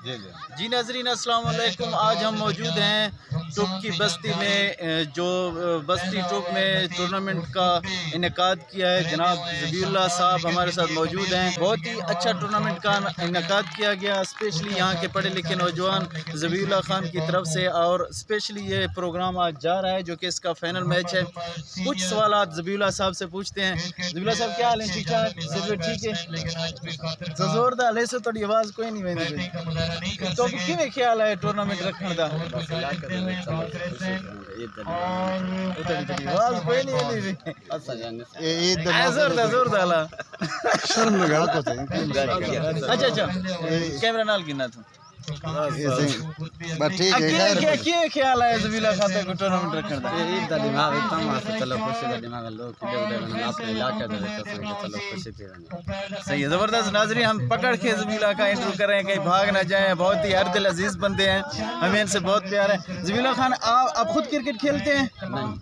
جی جی۔ جی ناظرین، السلام علیکم۔ آج ہم موجود ہیں ٹوک کی بستی میں، اے، جو، اے، بستی ٹوک میں ٹورنامنٹ کا انعقاد کیا ہے۔ جناب ذبیح اللہ صاحب ہمارے ساتھ موجود ہیں۔ بہت ہی اچھا ٹورنامنٹ کا انعقاد کیا گیا، اسپیشلی یہاں کے پڑھے لکھے نوجوان ذبیح اللہ خان کی طرف سے، اور اسپیشلی یہ پروگرام آج جا رہا ہے، جو کہ اس کا فائنل میچ ہے۔ کچھ سوالات ذبیح اللہ صاحب سے پوچھتے ہیں۔ ذبیح اللہ صاحب، کیا حال ہے؟ ٹھیک ٹھاک؟ صحت ٹھیک ہے؟ زور دا لے سے، تھوڑی آواز کوئی نہیں ویندی۔ تو کیویں خیال ہے ٹورنامنٹ رکھن دا؟ آواز کوئی نہیں ویندی۔ اے عید دا اے زور دا، زور دا لا۔ شرم لگا کو۔ اچھا اچھا، کیمرہ نال گنا تو۔ اے صحیح۔ بس ٹھیک ہے، خیر۔ کیا خیال ہے ذبیح اللہ خان کو ٹورنامنٹ رکھن دا؟ اے عید دا دماغ اتنا مست، چلو خوشی دا دماغ، لوگ کڈے اڈے بنا، اپنے علاقے دے وچ اساں کے چلو خوشی تھی ونے۔ صحیح ہے، زبردست۔ ناظرین، ہم پکڑ کے ذبیح اللہ خان انٹرویو کر رہے ہیں، کہیں بھاگ نہ جائیں۔ بہت ہی ہر دل عزیز بندے ہیں، ہمیں ان سے بہت پیار ہے۔ ذبیح اللہ خان، آپ، آپ خود کرکٹ کھیلتے ہیں؟ نہیں۔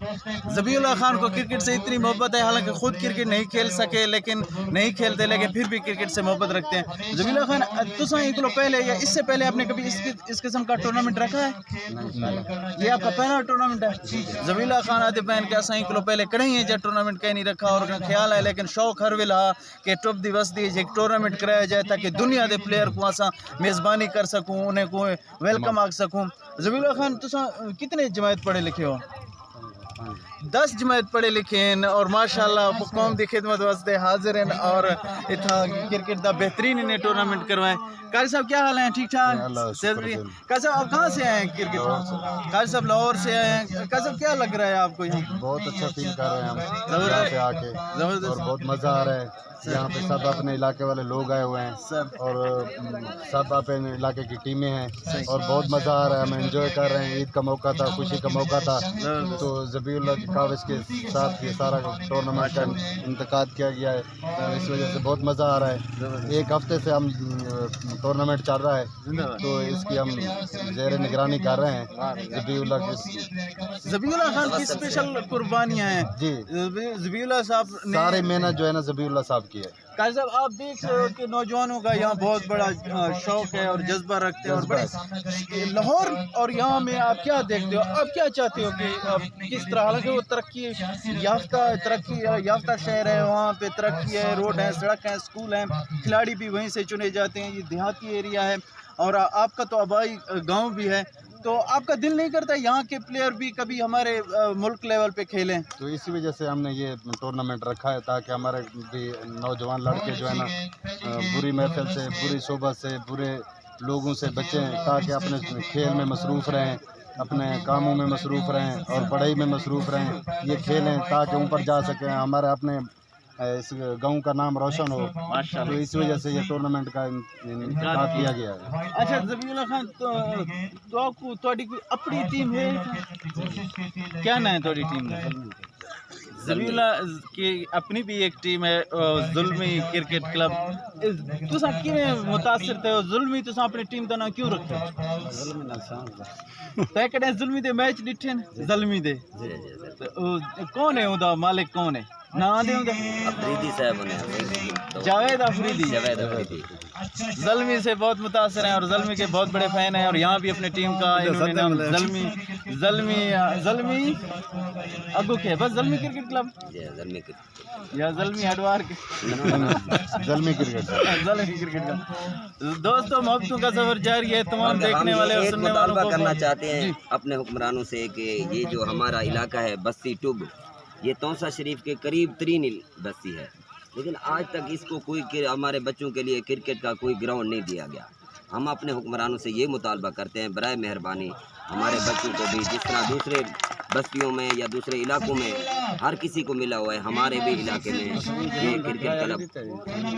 ذبیح اللہ خان کو کرکٹ سے اتنی محبت ہے، حالانکہ خود کرکٹ نہیں کھیل سکے، لیکن نہیں کھیلتے، لیکن پھر بھی کرکٹ سے محبت رکھتے ہیں۔ ذبیح اللہ خان، تساں ایک کلو پہلے یا اس سے پہلے آپ نے کبھی اس، اس قسم کا ٹورنامنٹ رکھا ہے؟ نہیں، پہلا۔ یہ آپ کا پہلا ٹورنامنٹ ہے؟ ذبیح اللہ خان آتے پہن کہ اساں ایک کلو پہلے کڑے ہیں جب ٹورنامنٹ کہیں نہیں رکھا، اور خیال ہے، لیکن شوق ہر ویلا کہ ٹوب دی وسدی ایک ٹورنامنٹ کرایا جائے، تاکہ دنیا دے پلیئر کو اساں میزبانی کر سکوں، انہیں کو ویلکم آکھ سکوں۔ ذبیح اللہ خان، تساں کتنے جماعت پڑھے لکھے ہو؟ دس جماعت پڑھے لکھے ہیں اور ماشاءاللہ قوم دی خدمت واسطے حاضر ہیں اور اتھا کرکٹ دا بہترین انہیں ٹورنامنٹ کروائے۔ قاری صاحب، کیا حال ہیں؟ ٹھیک ٹھاک؟ اللہ کا شکر ہے۔ قاری صاحب، آپ کہاں سے آئے ہیں کرکٹ؟ لاہور سے۔ قاری صاحب لاہور سے آئے ہیں۔ قاری صاحب، کیا لگ رہا ہے آپ کو یہاں؟ بہت اچھا فیل کر رہے ہیں ہم زبردست۔ یہاں پہ آ کے۔ زبردست۔ اور بہت مزہ آ رہا ہے۔ یہاں پہ سب اپنے علاقے والے لوگ آئے ہوئے ہیں۔ سب۔ اور، ام، سب اپنے علاقے کی ٹیمیں ہیں۔ صحیح۔ اور بہت مزہ آ رہا ہے، ہم انجوائے کر رہے ہیں۔ عید کا موقع تھا، خوشی کا موقع تھا، زبردست۔ تو ذبیح اللہ کی کاوش کے ساتھ یہ سارا ٹورنامنٹ کا ماشاءاللہ۔ انعقاد کیا گیا ہے۔ تو اس وجہ سے بہت مزہ آ رہا ہے۔ زبردست۔ ایک ہفتے سے ہم، ام، ٹورنامنٹ چل رہا ہے، زندہ باد۔ تو اس کی ہم زیر نگرانی کر رہے ہیں۔ واہ، واہ۔ ذبیح اللہ کی ذبیح اللہ خان کی اسپیشل قربانیاں ہیں۔ جی۔ ذبیح، ذبیح اللہ صاحب نے ساری محنت جو ہے نا، ذبیح اللہ صاحب کی ہے۔ قاری صاحب، آپ دیکھ رہے ہو کہ نوجوانوں کا یہاں بہت بڑا، آ، شوق ہے اور جذبہ رکھتے ہیں اور جذبہ بڑے ہے۔ لاہور اور یہاں میں آپ کیا دیکھتے ہو؟ آپ کیا چاہتے ہو کہ آپ کس طرح، حالانکہ وہ ترقی یافتہ، ترقی یافتہ شہر ہے، وہاں پہ ترقی ہے، روڈ ہے، سڑک ہے، اسکول ہیں، کھلاڑی بھی وہیں سے چنے جاتے ہیں، یہ دیہاتی ایریا ہے۔ اور آ-، آپ کا تو آبائی، آ، گاؤں بھی ہے، تو آپ کا دل نہیں کرتا یہاں کے پلیئر بھی کبھی ہمارے، آ، ملک لیول پہ کھیلیں؟ تو اسی وجہ سے ہم نے یہ ٹورنامنٹ رکھا ہے، تاکہ ہمارے بھی نوجوان لڑکے جو ہے نا، آ، بری محفل سے، بری صحبت سے، برے لوگوں سے بچیں، تاکہ اپنے کھیل میں مصروف رہیں، اپنے کاموں میں مصروف رہیں اور پڑھائی میں مصروف رہیں۔ یہ کھیلیں تاکہ اوپر جا سکیں، ہمارے اپنے اس گاؤں کا نام روشن ہو۔ ماشاءاللہ۔ تو اس وجہ سے یہ ٹورنامنٹ کا ان-، انعقاد کیا گیا ہے۔ اچھا ذبیح اللہ خان، تو، تو آپ کو، تھوڑی کوئی اپنی ٹیم ہے؟ کیا نام ہے تھوڑی ٹیم کا؟ ذبیح اللہ کی اپنی بھی ایک ٹیم ہے، آ، زلمی کرکٹ کلب۔ تساں کیویں متاثر تھے ہو؟ زلمی، تساں اپنی ٹیم دا نام کیوں رکھے؟ زلمی نال شان۔ تے کدے زلمی دے میچ ڈٹھے نے؟ زلمی دے۔ جی، جی، جی۔ تو، آ، کون ہے اوندا مالک، کون ہے؟ ناں دے اوندا؟ افریدی صاحب نے۔ جاوید افریدی۔ جاوید افریدی۔ زلمی سے بہت متاثر ہیں اور زلمی کے بہت بڑے فین ہیں اور یہاں بھی اپنے ٹیم کا انہوں نے نام زلمی، زلمی، زلمی اگو کے، بس زلمی کرکٹ کلب۔ جی، زلمی کرکٹ۔ یا زلمی ہڈوار کے۔ زلمی کرکٹ۔ زلمی کرکٹ کا۔ دوستو، محبتوں کا سفر جاری ہے، تمام دیکھنے والے اور سننے والوں کو۔ ہم یہ ایک مطالبہ کرنا چاہتے ہیں اپنے حکمرانوں سے کہ یہ جو ہمارا علاقہ ہے بستی ٹب، یہ تونسہ شریف کے قریب ترین عل-، بستی ہے، لیکن آج تک اس کو کوئی کر-، ہمارے بچوں کے لیے کرکٹ کا کوئی گراؤنڈ نہیں دیا گیا۔ ہم اپنے حکمرانوں سے یہ مطالبہ کرتے ہیں، برائے مہربانی ہمارے بچوں کو بھی جس طرح دوسرے بستیوں میں یا دوسرے علاقوں میں ہر کسی کو ملا ہوا ہے، ہمارے بھی علاقے میں یہ کرکٹ کلب۔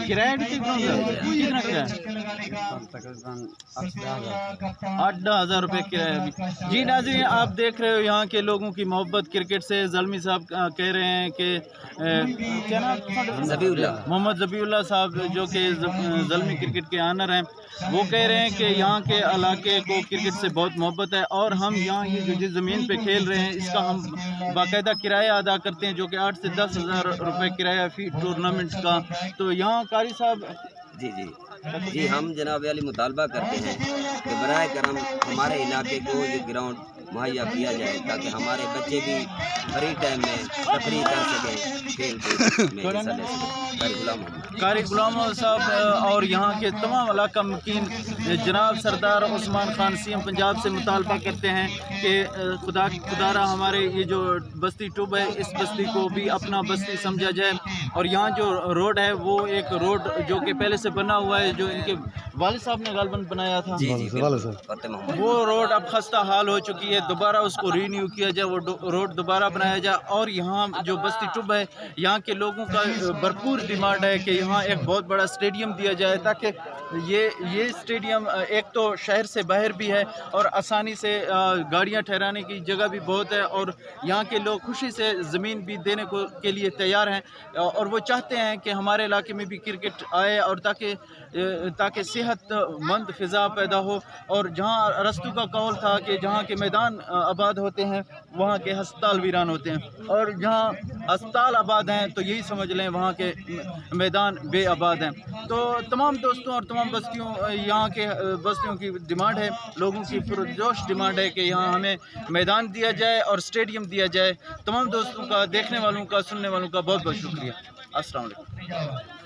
کرایہ بھی کتنا ہوتا ہے؟ کتنا کرایہ؟ تقریباً آٹھ دہ ہزار۔ آٹھ دہ ہزار روپے کرایہ بھی۔ جی ناظرین، آپ دیکھ رہے ہو یہاں کے لوگوں کی محبت کرکٹ سے۔ زلمی صاحب، آ، کہہ رہے ہیں کہ، آ، کیا نام ہے؟ ذبیح اللہ۔ محمد ذبیح اللہ صاحب، جو کہ ز-، زلمی کرکٹ کے آنر ہیں، وہ کہہ رہے ہیں کہ یہاں کے علاقے کو کرکٹ سے بہت محبت ہے اور ہم یہاں یہ جو جس زمین پہ کھیل رہے ہیں، اس کا ہم باقاعدہ کرایہ ادا کرتے ہیں، جو کہ آٹھ سے دس ہزار روپے کرایہ فی ٹورنامنٹ کا۔ تو یہاں قاری صاحب، جی، جی۔ جی، ہم جناب عالی مطالبہ کرتے ہیں کہ برائے کرم ہمارے علاقے کو یہ گراؤنڈ مہیا کیا جائے، تاکہ ہمارے بچے بھی فری ٹائم میں تفریح کر سکیں، کھیل کود میں حصہ لے سکیں۔ قاری غلام محمد۔ قاری غلام محمد صاحب اور یہاں کے تمام علاقہ مکین جناب سردار عثمان خان، سی ایم پنجاب سے مطالبہ کرتے ہیں کہ خدا، خدا را ہمارے یہ جو بستی ٹب ہے، اس بستی کو بھی اپنا بستی سمجھا جائے، اور یہاں جو روڈ ہے، وہ ایک روڈ جو کہ پہلے سے بنا ہوا ہے، جو ان کے والد صاحب نے غالباً بنایا تھا۔ جی، جی، والد صاحب، بالکل۔ والد صاححب۔ فتح محمد۔ وہ روڈ اب خستہ حال ہو چکی ہے، دوبارہ اس کو رینیو کیا جائے، وہ ڈو-، روڈ دوبارہ بنایا جائے، اور یہاں جو بستی ٹب ہے، یہاں کے لوگوں کا بھرپور ڈیمانڈ ہے کہ یہاں ایک بہت بڑا اسٹیڈیم دیا جائے، تاکہ یہ، یہ اسٹیڈیم ایک تو شہر سے باہر بھی ہے اور آسانی سے گاڑیاں ٹھہرانے کی جگہ بھی بہت ہے، اور یہاں کے لوگ خوشی سے زمین بھی دینے کو، کے لیے تیار ہیں، اور وہ چاہتے ہیں کہ ہمارے علاقے میں بھی کرکٹ آئے، اور تاکہ، تاکہ صحت مند فضا پیدا ہو، اور جہاں رستو کا قول تھا کہ جہاں کے میدان آباد ہوتے ہیں، وہاں کے ہسپتال ویران ہوتے ہیں، اور جہاں ہسپتال آباد ہیں تو یہی سمجھ لیں وہاں کے میدان بے آباد ہیں۔ تو تمام دوستوں اور تمام بستیوں، یہاں کے بستیوں کی ڈیمانڈ ہے، لوگوں کی پرجوش ڈیمانڈ ہے کہ یہاں ہمیں میدان دیا جائے اور اسٹیڈیم دیا جائے۔ تمام دوستوں کا، دیکھنے والوں کا، سننے والوں کا بہت بہت شکریہ۔ السلام علیکم۔